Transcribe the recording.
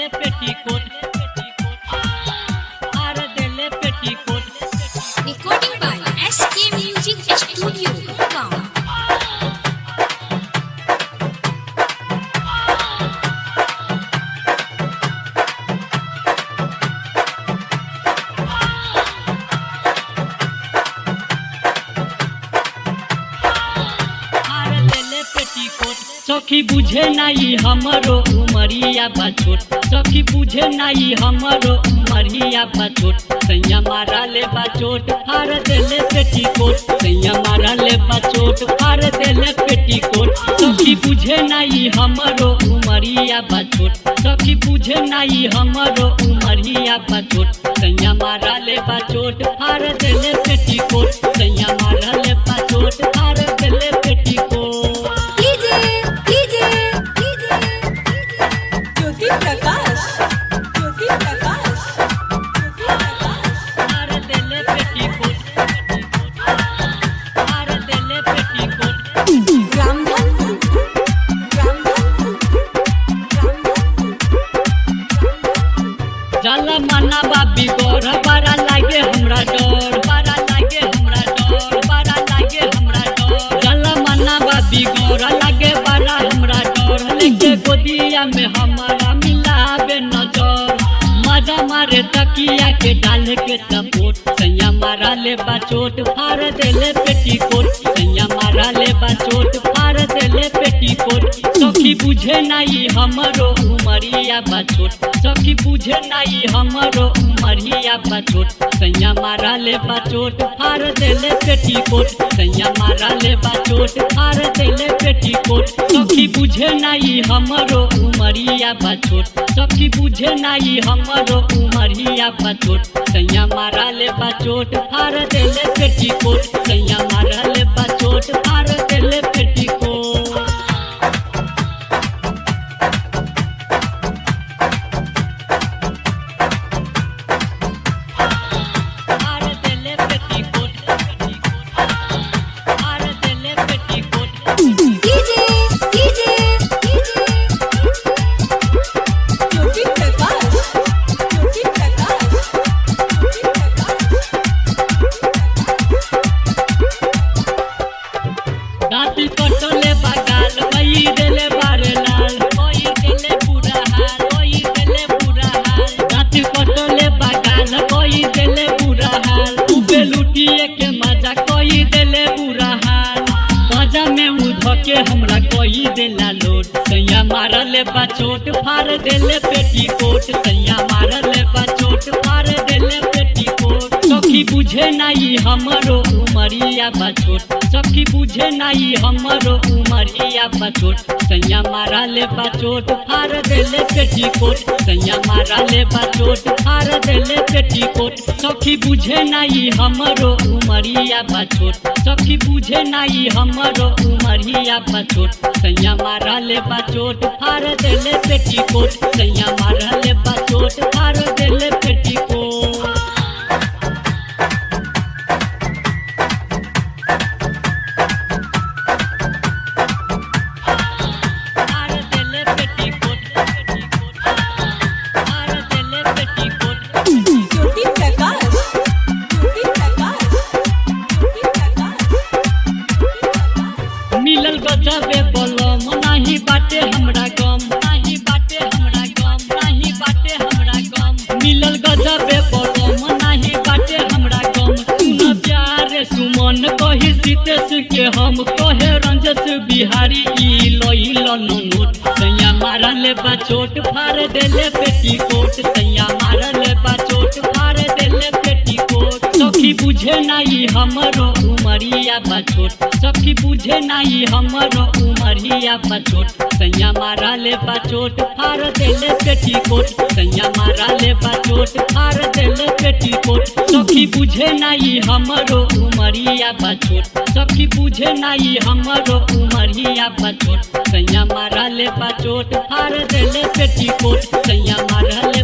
देले पेटीकोट, फाड़ देले petticoat. Recording by SK Music Studio, Gurgaon. फाड़ देले पेटीकोट। सखी बुझे नाई हमरो उमरिया बा छोट, सखी बुझे नाई हमरो उमरिया बा छोट। सैया मारा ले बा चोट, फाड़ देले पेटीकोट। सैया मारा ले बा चोट, फाड़ देले पेटीकोट। सखी बुझे नाई हमरो उमरिया बा छोट, सखी बुझे नाई हमरो उमरिया बा छोट। सैया मारा ले बा चोट, फाड़ देले पेटीकोट। सैया मारा ले बा चोट, फाड़ देले petticoat. DJ, DJ, DJ, Jyoti Prakash, Jyoti Prakash, Jyoti Prakash. फाड़ देले पेटीकोट, फाड़ देले पेटीकोट। Ramdhanpur, Ramdhanpur, Ramdhanpur. जाला मना बाबी गोर, बड़ा लागे हमरा डर, बड़ा लागे हमरा डर, बड़ा लागे हमरा डर। जाला मना बाबी गोर, लागे बड़ा हमरा डर। लेके गोदिया में हमारा मिलावे नजर, मजा मारे तकिया के डाल के सपोर्ट। सैया मारा ले बचोट, फाड़ देले पेटीकोट। सैया मारा ले बचोट, फाड़ देले पेटीकोट। सखी बुझे नाई हमरो उमरिया बचोट, सखी बुझे नाई हमरो उमरिया बचोट। सैया मारा ले बचोट, फाड़ देले पेटीकोट। सैया मारा ले बचोट, फाड़ देले पेटीकोट। सखी बुझे नाई हमरो उमरिया बचोट, सखी बुझे नाई हमरो उमरिया बचोट। सैया मारा ले बचोट, फाड़ देले पेटीकोट। सैया मारा ले बचोट, फाड़ देले पेटीकोट। फाड़ देले पेटीकोट, फाड़ देले petticoat. DJ, DJ, DJ, Jyoti Prakash, Jyoti Prakash, Jyoti Prakash. दाँती कटले बगाल, कई देले बारे लाल, कई देले बुरा हाल, कई देले बुरा हाल। दाँती कटले बगाल, कई देले बुरा हाल। उबे लुटिए के मजा कई देले बुरा हाल। मजा में उ धके हमरा कई देला लोट। सैया मारले बा चोट, फाड़ देले पेटीकोट। सैया मारले बा चोट, फाड़ देले पेटीकोट। सखी बुझे नाई हमरो उमरिया बचोट, सखी बुझे नाई हमरो उमरिया बचोट। सैया मारा ले बचोट, फाड़ देले पेटीकोट। सैया मारा ले बचोट, फाड़ देले पेटीकोट। सखी बुझे नाई हमरो उमरिया बचोट, सखी बुझे नाई हमरो उमरिया बचोट। सैया मारा ले बचोट, फाड़ देले पेटीकोट। सैया मारा ले बचोट, फाड़ देले पेटीकोट। फाड़ देले पेटीकोट, फाड़ देले petticoat. Jyoti Prakash, Jyoti Prakash, Jyoti Prakash. मिलल गजबे बलम, नाही बाटे हमरा गम, नाही बाटे हमरा गम, नाही बाटे हमरा गम। मिलल गजबे बलम, नाही बाटे हमरा गम। सुन प्यारे सुमन कही सीतेश के हम, कहे रंजस बिहारी ई लइल नोट। सैया मारले बचोट, फाड़ देले पेटीकोट। सैया मारले बचोट, फाड़ देले पेटीकोट। सखी बुझे नाई हमरो उमरिया बचोट, सखी बुझे नाई हमरो उमरिया बचोट। सैया मारा ले बचोट, फाड़ देले पेटीकोट। सैया मारा ले बचोट, फाड़ देले पेटीकोट। सखी बुझे नाई हमरो उमरिया बचोट, सखी बुझे नाई हमरो उमरिया बचोट। सैया मारा ले बचोट, फाड़ देले पेटीकोट। सैया मारा ले